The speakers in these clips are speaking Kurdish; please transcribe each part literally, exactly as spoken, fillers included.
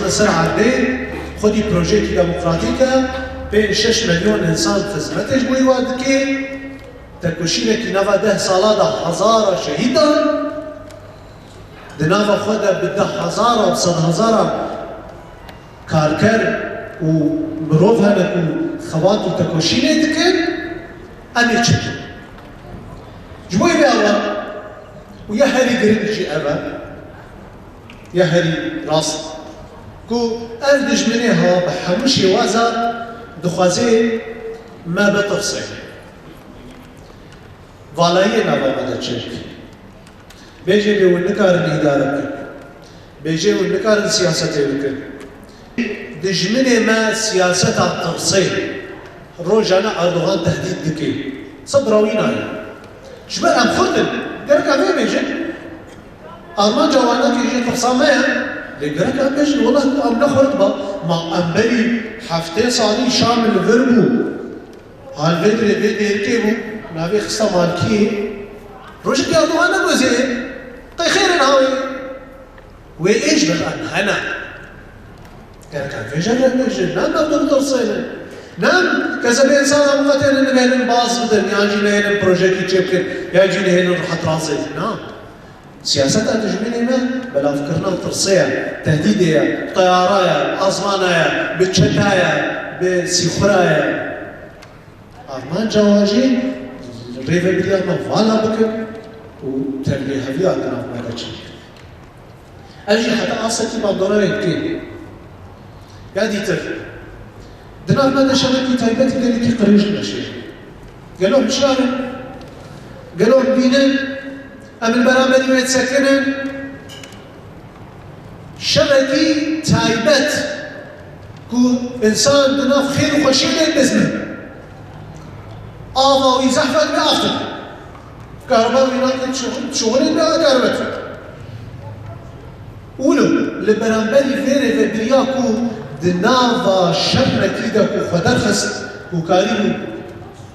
Li ser erdê xwedî projeyekî demokratîk e, pênc şeş milyon însan xizmetê ji bo wî wa dike, tekoşînekî nava deh sala de hezara şehîd dan, di nava xwe de bi deh hezara, bi sed hezara karker û mirov hene ku xebat û tekoşînê dikin, em ê çi bikin? Ji bo vê awa û ya herî giring jî ev e, ya herî rast, ku ev dijminê ha bi hemû şêwaza dixwaze me bitirsê. Valayiyê nava me de çêbike. Bêjê bê hûn nikarin îdare bikin. Bêjê hûn nikarin siyasetê bikin. Dijminê me siyaseta tirsê. Rojane Erdogan tehdît dike. Sibra wî nayê. Ji ber em xurt in. Gerek em vê bêjin. Armanca wan nake jê tirsa me ye. Lê gerek em bêjin, wela ku em ne xurt ba. Ma em berî heftê salî Şam li vir bû. Hal vê dirê vê dêrikê bû, navê xista Malkiyê. Rojekê Erdogan nebozê, qey xêr in hawê. Wê ê ji ber em hene. Gerek em vê jê re bêjin, ne em bitirsênin. Ne em kezebê însan em qetênin nihêlin baz bidin, yan jî nihêlin projeyekî çêbikin, yan jî nihêlin rihet razê bin. Na. Siyaseta dijminê me belavkirina tirsê ye, tehdîdê ye, bi teyara ye, bi azmana ye, bi çeta ye, bi sîxura ye. Armanca wan jî rêvebiriya me vala bikin û tevlîheviya di nav me de çêbikin. Ev jî heta asekî bandorayê dike. Ya dîtir, di nav me de şevekî taybetî gelekî qirêj dimeşe. Gelo hişyar in? Gelo em bînin? Em li beramberî wê disekinin? Şevekî taybet ku însan di nav xêr û xweşiyê de dizme. Ava wî zehf e, divê av tune. Kahreba wî nake, şixul-, şixulê divê kahreba tune. Wilo, li beramberî vê rêvebiriya ku di nava şerekî de ku xwe derxist, ku karîbû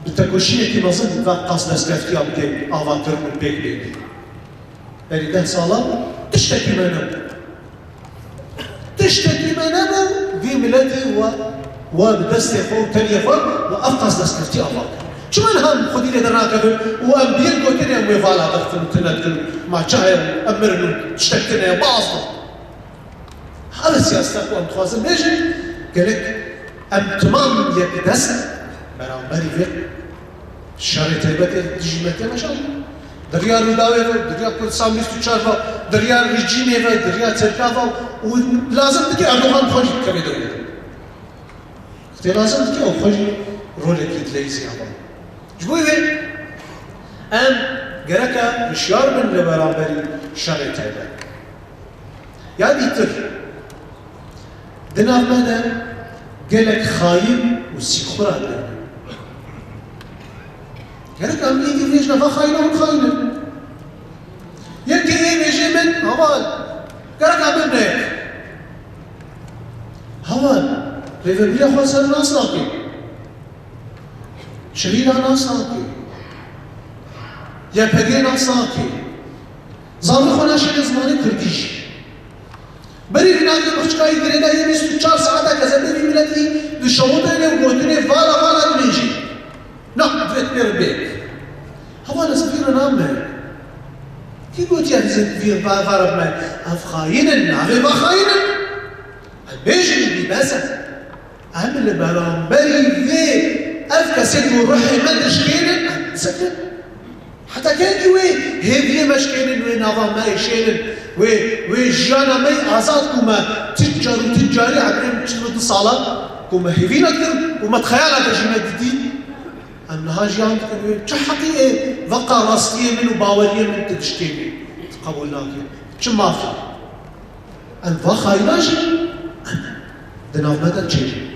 bi tekoşînekî mezin va qas destkeftiya bike, avakirin û pêk bêne. Berî deh sala tiştekî me nebû. Tiştekî me nebû, vî miletî we, we bi destê xwe û tenê xwe we ev qas destkeftiya ava kir. Çima niha em xwedî lê dernakevin û em bi yek gotinê em wê vala derxin û tune dikin û ma çi heye em mirin û tiştek tune ye, baz bin. Her siyaseta ku em dixwazin bêjin, gerek em timam yekdest beramberî vê şerê taybetê dijî me tê meşandin. Di riya Rûdawê ve, di riya Kurdistan bîst û çar ve, di riya rejîmê ve, di riya Tirka ve û lazim dike Erdogan xwe jî bikeve dewlê. Tê lazim dike ew xwe jî rolekî dileyîzî heba. Ji bo vê em gereke hişyar bin li beramberî şerê taybet. Ya dîtir, di nav me de gelek xayîn û sîxura de. Gerek em êdî vêjine va xayîna hûn xayîn in. Yekê ê bêjê min, heval, gerek em bibne yek. Heval, rêvebiriya xwe ser nas nake. Şehîda nas nake. Y P G nas nake. Zarokê xwe naşêne zimanê kurdî jî. Berî vî navê birçikayî girêdayî bîst û çar saeta kezebê vî miletî di şewitênê û gotinê vala vala dibêjî. Na, divê tu pê re bê. Heval ez vî re name. Kî gotiye ez vî va-, va re bime? Ev xayîn in, navê va xayîn in. Em bêjin bî bes e. Em li beramberî vê ev kesê ku ruhê me dişkênin, em bisekinin. Heta kengî wê hêviyê me şkênin, wê nava me êşênin, wê, wê jiyana me yê azad ku me ti car û ti carî ebrê min çil û du sala ku me hêvî nedikirin û me di xeyala de jî nedidî, em niha jiyan dikin wê. Çi heqî ê veqa rastiyê min û baweriyê min tu dişkênî, tu qebûl nakî? Çi mafî? Em va xayîna jî em di nav me de çêbin.